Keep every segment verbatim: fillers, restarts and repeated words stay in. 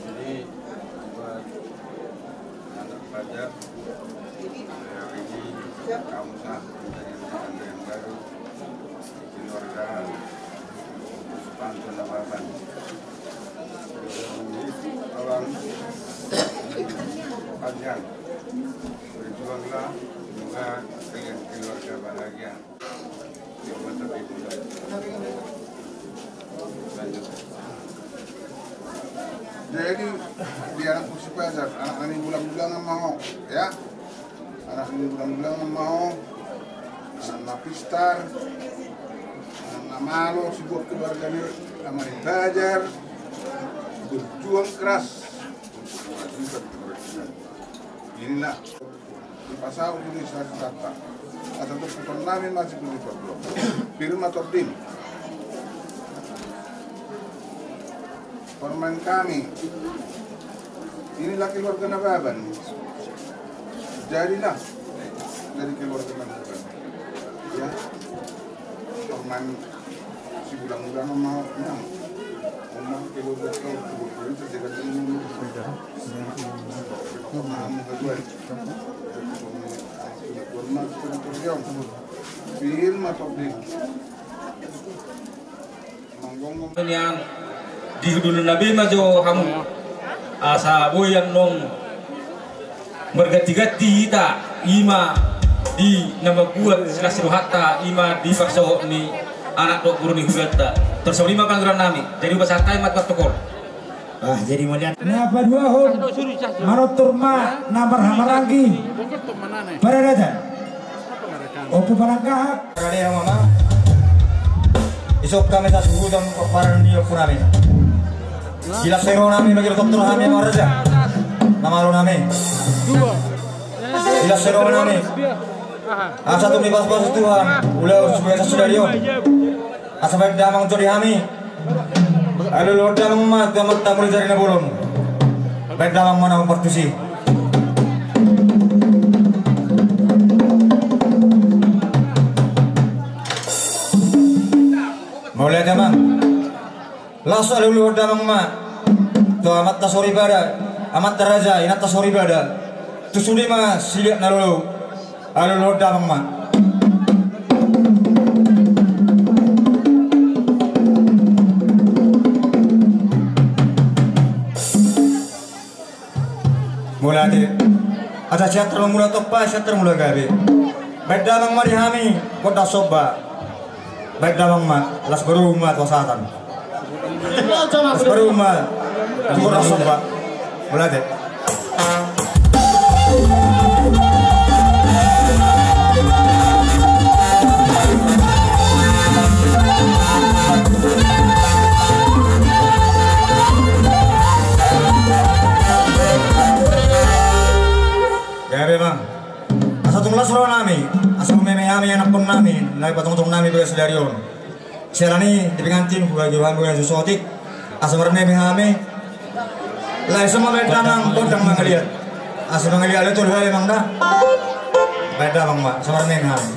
Jadi, buat anak pelajar, hari ini kamu sah menjadi anak yang baru di keluarga Supanto Nababan. Tolong panjang, berjuanglah, semoga kalian keluarga bahagia. Jadi, di anak musik aja, anak ni bulang-bulangan mau, ya. Anak ni bulang-bulangan mau, anak na pistar, anak na malo, si buat keluarga ni, anak ni belajar, berjuang keras untuk memajukan kemerdekaan. Inilah Dipasaut do disi sasintanta. Asa tu putar nami masih pun di pablo. Pir ma tondim. Permain kami. Inilah keluarga Nababan. Jadilah dari keluarga Nababan. Ya. Permain si bulang-bulang mau nang. Nang keluarga kau, keluarga itu jaga dulu. Pir ma tondim. Nian di hundul na be ma jo hamu. Asa boi annon marganti-ganti hita, i ma di na mambuat silas ni rohanta, i ma di parsohot ni anak dohot boru ni hurianta. Tor songon i ma pangurupion nami. Jadi hupasahat hami ma tu protokol. Ah, jadi mauliate. Na paduahon, manortor ma na marhahamaranggi paradaton. Ompu Panangkahan. Parade mama. Isok hami sasuhuton parade ni ompu nami. Silas ni roha nami, bagi tortor hami, amang raja. Na malo nami. Silas ni roha nami. Asa tung dipasupasu Tuhan ulaon sude sadari on. Asa baen damang jo di hami. Alualu damang ma tu amanta muli jari na bolon. Baen damang ma na hombar tusi. Mauliate amang. Laos alualu damang ma tu amanta soripada, amanta raja, inanta soripada. Tu sude ma siliat na lolo. Alualu damang ma. Mauliate. Asa sian tarmula tompa, sian tarmula gabe. Baen damang ma di hami gondang somba. Baen damang ma, las baru ma tu hasahatan. Las baru ma tu gondang somba. Mauliate. Gabe amang. Asa tung las roha nami, asa meme hami anakkon nami na patonggotong nami tu sadari on. Siala ni di pengantin hubahen hami hubahen susotik. Asa marmeme hami. Lae so ma baen damang gondang mangaliat. Asa mangaliat lae tolu hali amang da. Baen damang ma asa marmeme hami.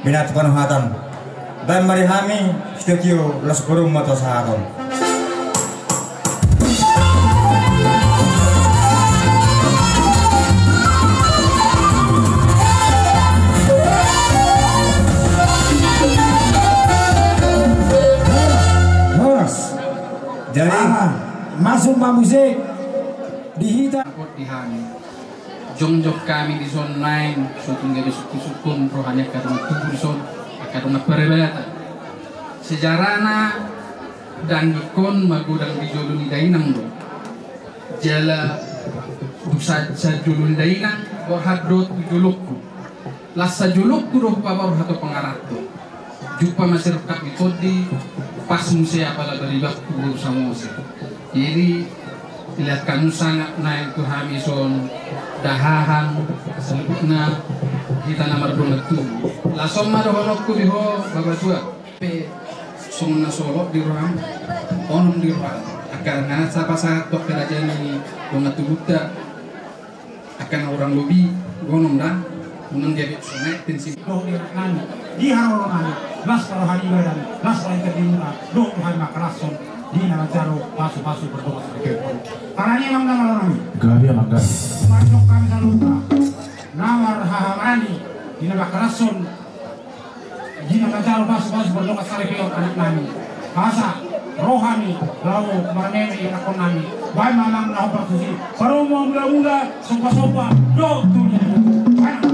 Minat panuhatan. Baen ma di hami, sitio-tio, las parum ma tu sahaton. Horas. Jadi, ah, masuk ma muse di hita. Di hami. Jongjong hami dison naeng, so tung gabe sungkun-sungkun roha ni angka dongan tubu dison, angka dongan paribadatan. Sejarahna, dangik on magodang di jolo ni dainang do. Jala dung sa, sajolo ni dainang, borhat do tu jolongku. Las sajolongku do hupaborhat tu pangaranto. Jumpa ma sirongkap ni tondi, pas muse apala baribakku boru Samosir. Jadi, lihat hamu sangap naeng tu hami son, dahahan, saluhutna, hita na mardongan tubu. Laos on ma dohononku di ho, Bapatua. Pe, songon na solot di roham, onom di roham. Angka na sapasahat tu angka raja ni dongan tubunta. Angka na hurang lobi, onom da, unang gabe songon i tensi. Dohot di anak nami, di haroro nami, las roha ni badan, las roha ni muka, dohot tu hami mangkalashon, di na manjalo pasu-pasu pardongan saripeon. Alani i amang na malo nami. Gabe amang gabe. Mandok hami saluhutna, na marhahamarani, di na mangkalashon, di na manjalo pasu-pasu pardongan saripeon anak nami. Asa roha ni laho marmeme anakkon nami. Baen ma amang na hombar tusi. Parumaen mula-mula, somba-somba, dohot tu dia. Baen ma.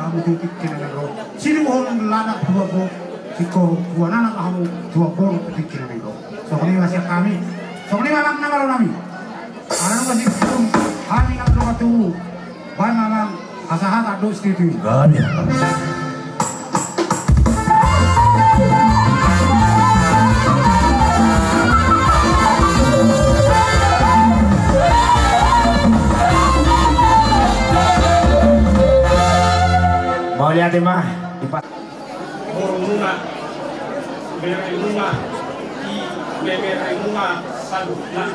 Uju tingki na naeng ro. Siduhon lanak dua bo, singkoru dua anak hamu dua boru tingki na naeng ro. Songon i ma sian hami. Songon i ma amang na malo nami. Ala nunga singkop hami na mandok tu baen ma amang asa hata do setuju. Gabe. Mauliate ma. Borumuna, beremuna, ibeberemuna saluhutna.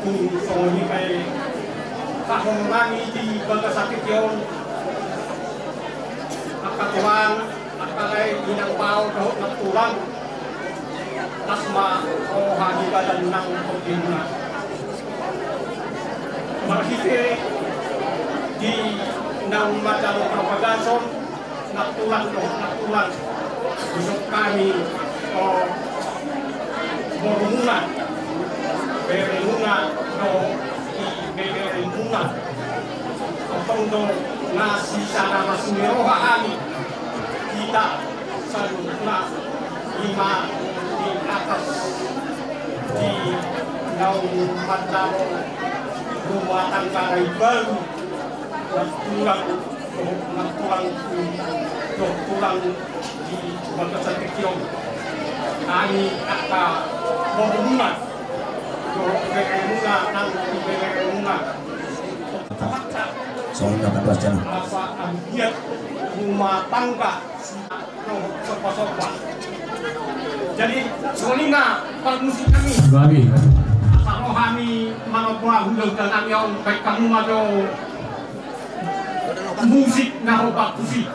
Tung songon i pe tahonon nami di bagasan tingki on. Angka tulang, angka lae, inang bao dohot nantulang. Las ma roha di badan nang tondimuna. Marhite di naung manjalo parbagason, nantulang dohot nantulang, dison hami, o, borumuna, beremuna dohot ibeberemuna. Tongtong do na sisada masuni roha hami, hita saluhutna, i ma di atas di naung manjalo rumah tangga na imbaru, nantulang dohot nantulang, dohot tulang di bagasan tingki on. Hami angka borumuna dohot beremuna nang ibeberemuna. Songon i ma, Pak Tuan. Asa anggiat rumah tangga si dohot somba-somba. Jadi songon i ma parmusik nami. Gabe. Asa ro hami manomba hulahula nami on, baen hamu ma jo musik na hombar tusi.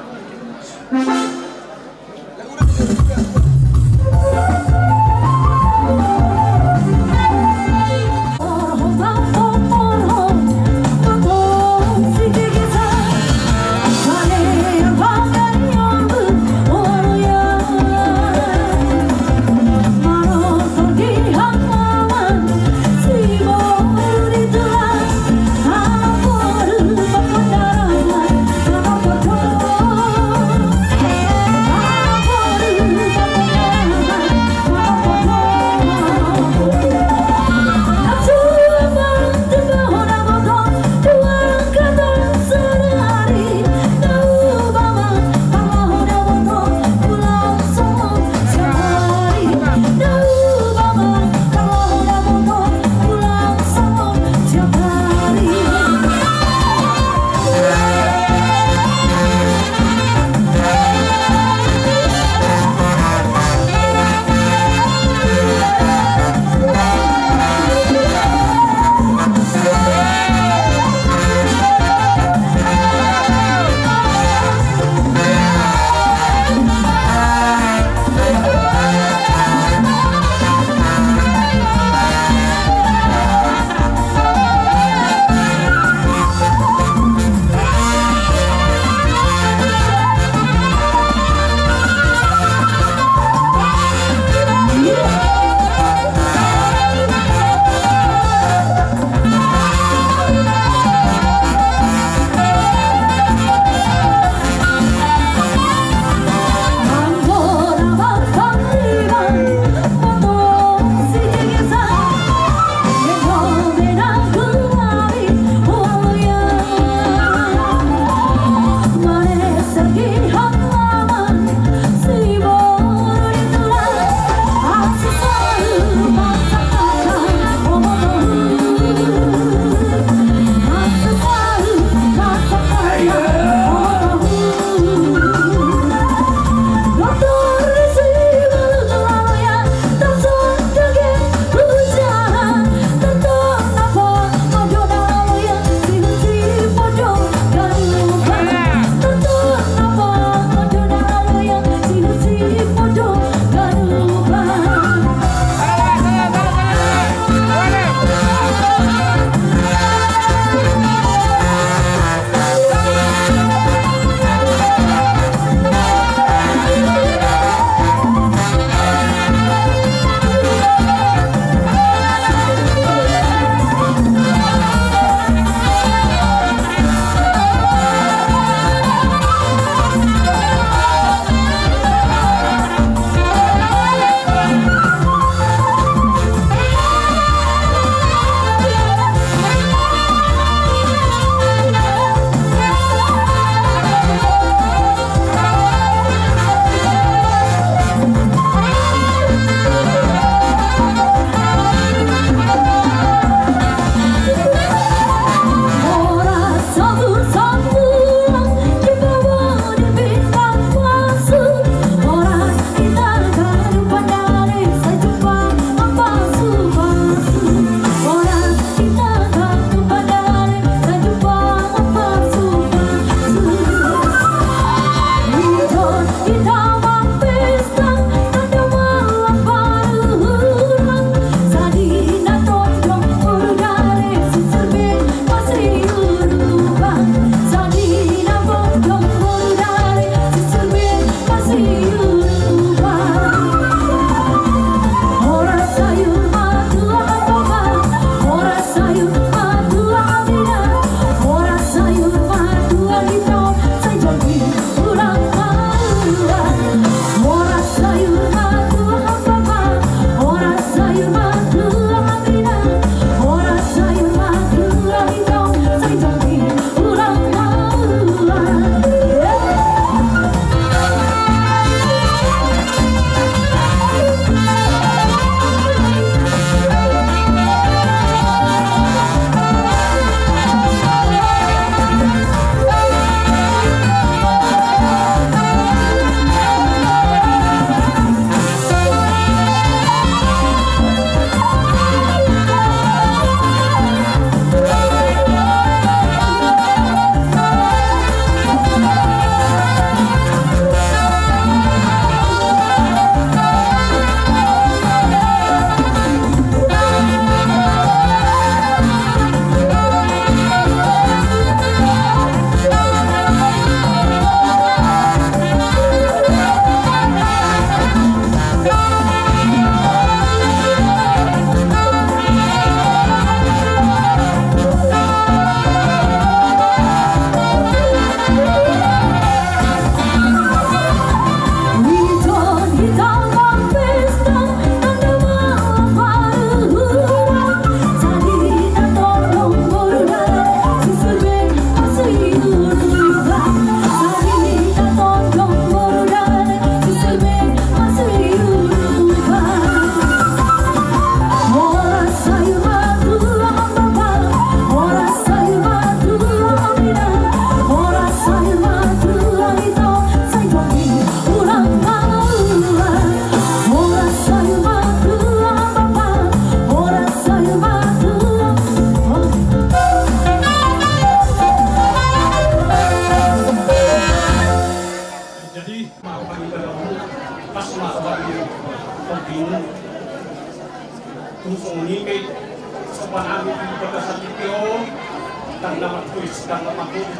Dang na martulis, dang na martulis.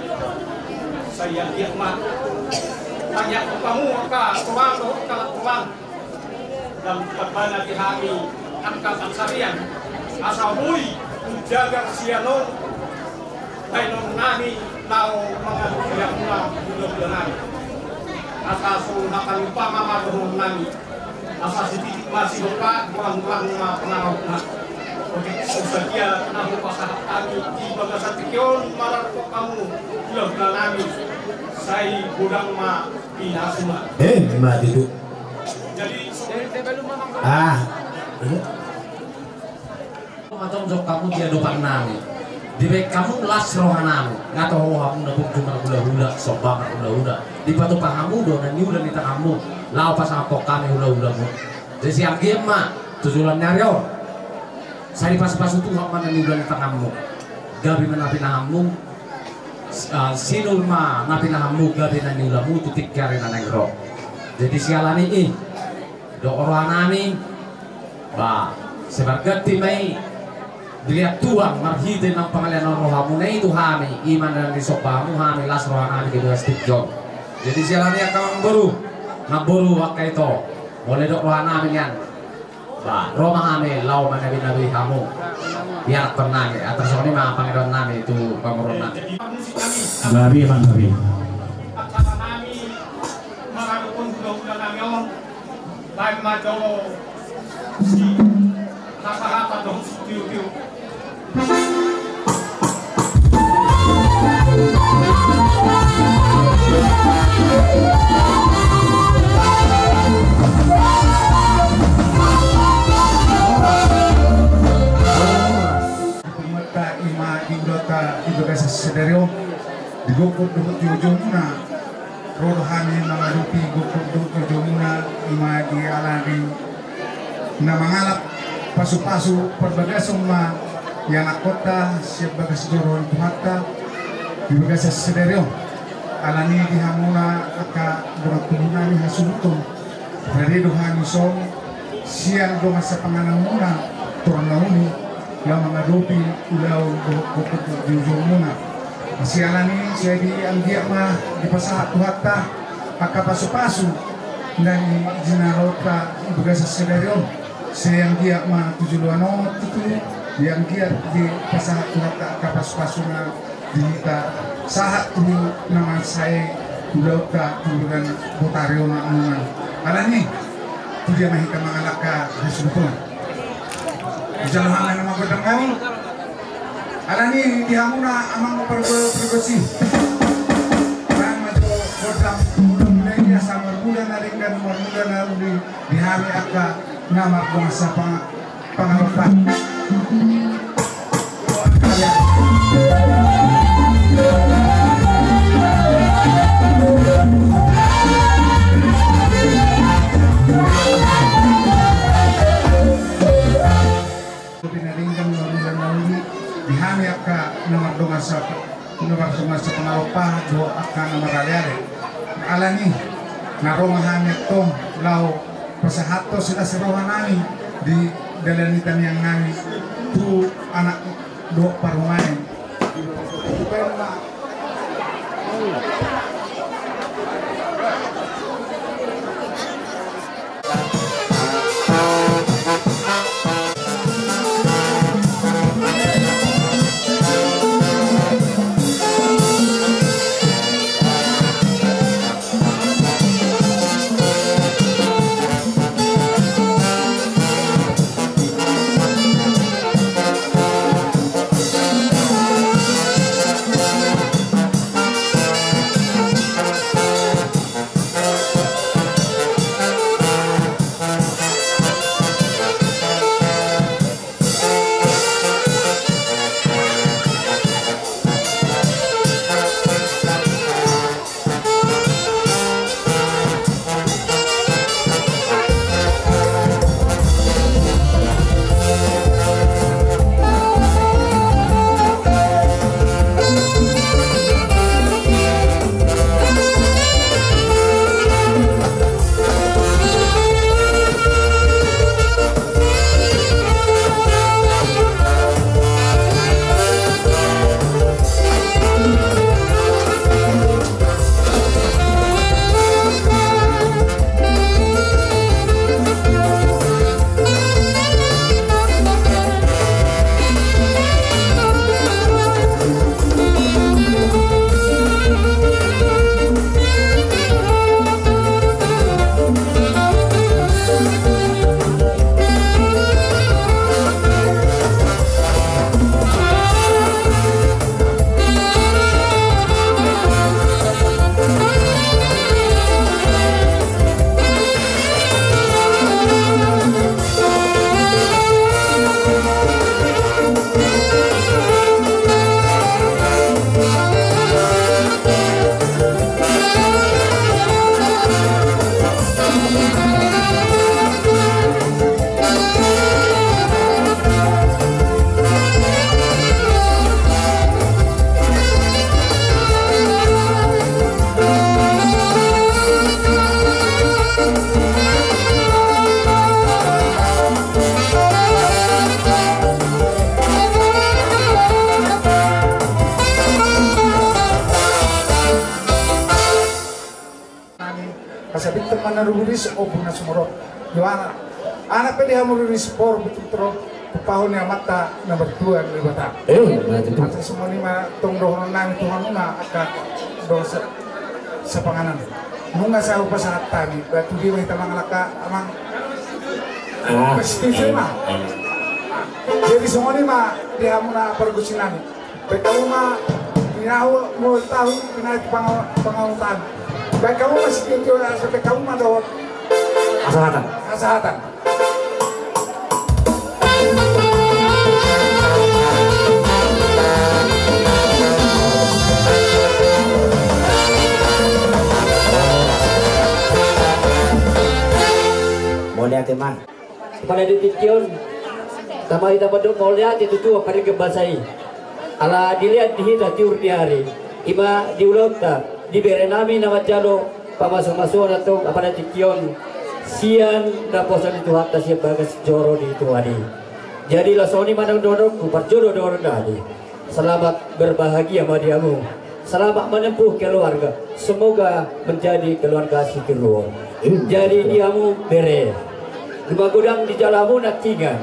Sai anggiat ma tangiangkon hamu angka tulang dohot halak tulang. Dang parbana di hami angka pansarian asa boi hujagar sian on bahenon nami laho mangalusi hamuna hulahula nami. Asa so hata ni umpama ma dohonon nami. Asa sititik ma sidompak, golang-golang ma pangarahutna. Oke, so sadia na hupasahat hami di bagasan tingki on marhite hamu hulahula nami. Sai godang ma pinasuna. Eh, mati tu. Jadi, ah, iya. Matonjok hamu di adopan nami. Dibaen hamu las roha nami. Nga toho hamu na burju marhulahula, somba marhulahula. Dipatupa hamu do na niula ni tanganmu laho pasahathon hami hulahulamu. Jadi sai anggiat ma tu joloan ni ari on, sai dipasupasu Tuhan ma na niula ni tanganmu. Gabe ma na pinahanmu, ah, sinur ma na pinahanmu, gabe na niulamu tu tingki ari na naeng ro. Jadi siala ni i, dok roha nami, ba, sai marganti ma i. Dilehon Tuhan marhite na pangalean rohamuna i tu hami, i ma na disomba hamu hami las roha nami di bagasan tingki on. Jadi siala ni angka amangboru, namboru, angka ito, molo didok roha nami nian, ba, ro ma hami laho manabi-nabi hamu. Biar pernah ni, atas on i ma pangidoan nami tu pamoruon nami. Gabe ma, gabe. Acara nami mangalusi hulahula nami on. Baen ma jo si hata-hata dohot si tiu-tiu. Ima di ulaonta di bagasan sadari on, di gokhon dohot di ujungna. Ro do hami mangadopi gokhon dohot ujungna, ima di ala ni na mangalap pasu-pasu parbagason ma ianakkonta sian bagas joro ni Tuhanta di bagasan sadari on. Ala ni di hamuna angka dongan tubu nami hasuhuton, rade do hami songon sian dongan sapanganon muna, tor na uli, laho mangadopi ulaon dohot gokhon di ujung muna. Siala ni i, sai anggiat ma dipasahat Tuhanta angka pasu-pasu na jinalonta di bagasan sadari on. Sai anggiat ma tu joloan on tutu, sai anggiat dipasahat Tuhanta angka pasu-pasu na di hita sahat tu na mansai ulaonta tu bulan Botari on, amang. Ala ni i, tu dia ma hita mangalangka hasuhuton. Dijalo hami na manggodang hami. Ala ni i, di hamuna amang parbo-, pargonsi, baen ma jo gondang, gondang mulai, asa marmula na denggan, marmula na uli di hami angka na mardongan sapa- Pangalupan. Di hami angka na mardongan sapa- Na marsumasu pangalopa dohot angka na maraleale. Alani i, na ro ma hami antong laho pasahathon silas roha nami di dalan ni tangiang nami tu anak dohot parumaen. Mana ruburis, ompung na sumorop. Yohana. Anak pe di hamu ruburis, por betul tro. Pahon ni Amanta na martua Debata. Eh, na tutu. Asa songon i ma tong dohonon nami tu hamuna angka dohot sa-, sapanganon. Nunga sahat pasahat hami, batu di wahita mangalaka amang. Ah, positif eh, ma. Eh. Jadi songon i ma di hamuna pargonsi nami. Baen hamu ma, pinahu, mul tahu, pinahu pangawa-, pangawa tahu. Baen hamu ma sitio-tio, asa baen hamu ma dohot. Hasahatan. Hasahatan. Mauliate ma. Pada di tingki on, tama hita mandok mauliate tu Tuhan parlinggoman basa i. Ala dilean di hita tiur ni ari, i ma di ulaonta, di bere nami na manjalo pamasu-masuon antong pada tingki on, sian naposo ni Tuhanta sian bagas joro ni Tuhan i. Jadi laos songon i ma nang dohononku, parjolo dohonon nami. Selamat berbahagia ma di hamu. Selamat menempuh keluarga. Semoga menjadi keluarga sitiruon. Jadi di hamu bere, di magodang di jalamu nantingan.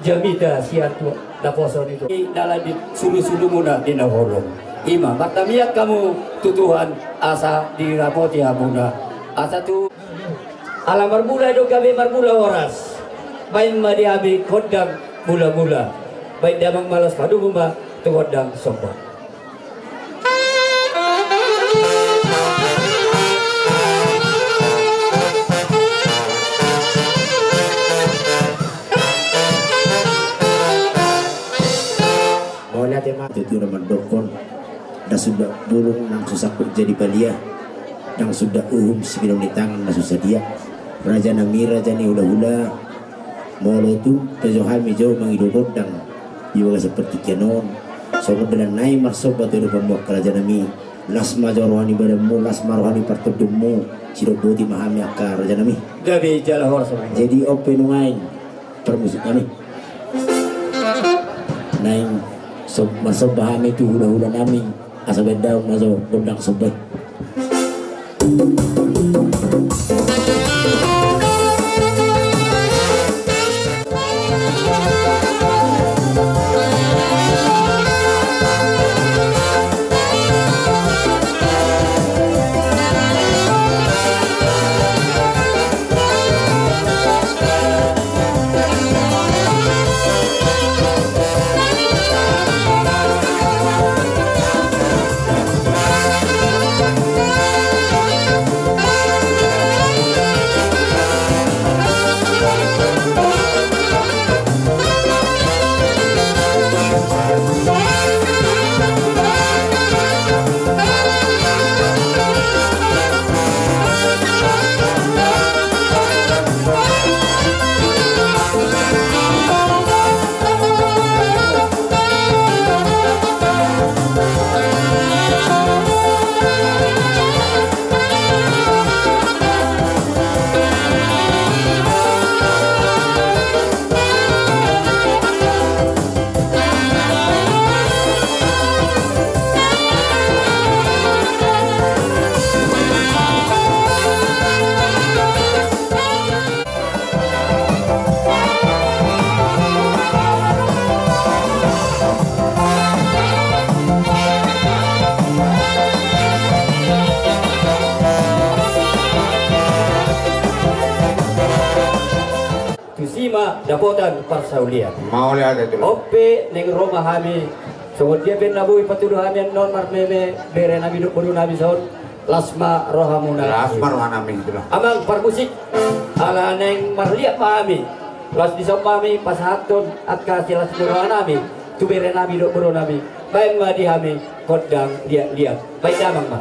Jamita sian tu naposo ni Tuhan. Di dalan di sulu-sulumuna di na holong. I ma, martamiang hamu tu Tuhan asa diramoti hamuna. Asa tu Ala marmula do gabe marmula horas. Baen ma di hami gondang mula-mula. Baen damang ma laos padomu ma tu gondang somba. Mauliate ma. Tutu na mandokkon, ndang suda bulung nang so sangkut jadi palia, ndang suda uhum sipinon ni tangan na so sadia. Raja nami, raja ni hula-hula, molo tung pe jo hami jo mangido gondang di bagasan partingkian on, songon dalan nai marsomba tu adopanmu angka raja nami. Las ma jo roha ni badanmu, las ma roha ni partondionmu, sidok boti ma hami angka raja nami. Gabe jala horas. Jadi on pe nuaeng parmusik nami. Naeng so-, marsomba hami tu hula-hula nami, asa baen damang ma jo gondang somba i. Tusi ma dapotan parsaulian. Mauliate tulang. On pe naeng ro ma hami, songon dia pe na boi patudu hami annon marmeme bere nami dohot boru nami son. Las ma rohamuna. Las ma roha nami, tulang. Amang parmusik, ala naeng marliat ma hami, laos dison ma hami pasahathon angka silas ni roha nami tu bere nami dohot boru nami. Baen ma di hami gondang liat-liat. Baen damang ma.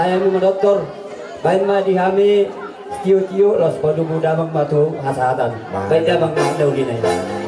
Hami mandoktor, baen ma di hami tio-tio, laos padomu damang ma tu hasahatan. Baen damang ma na uli na i.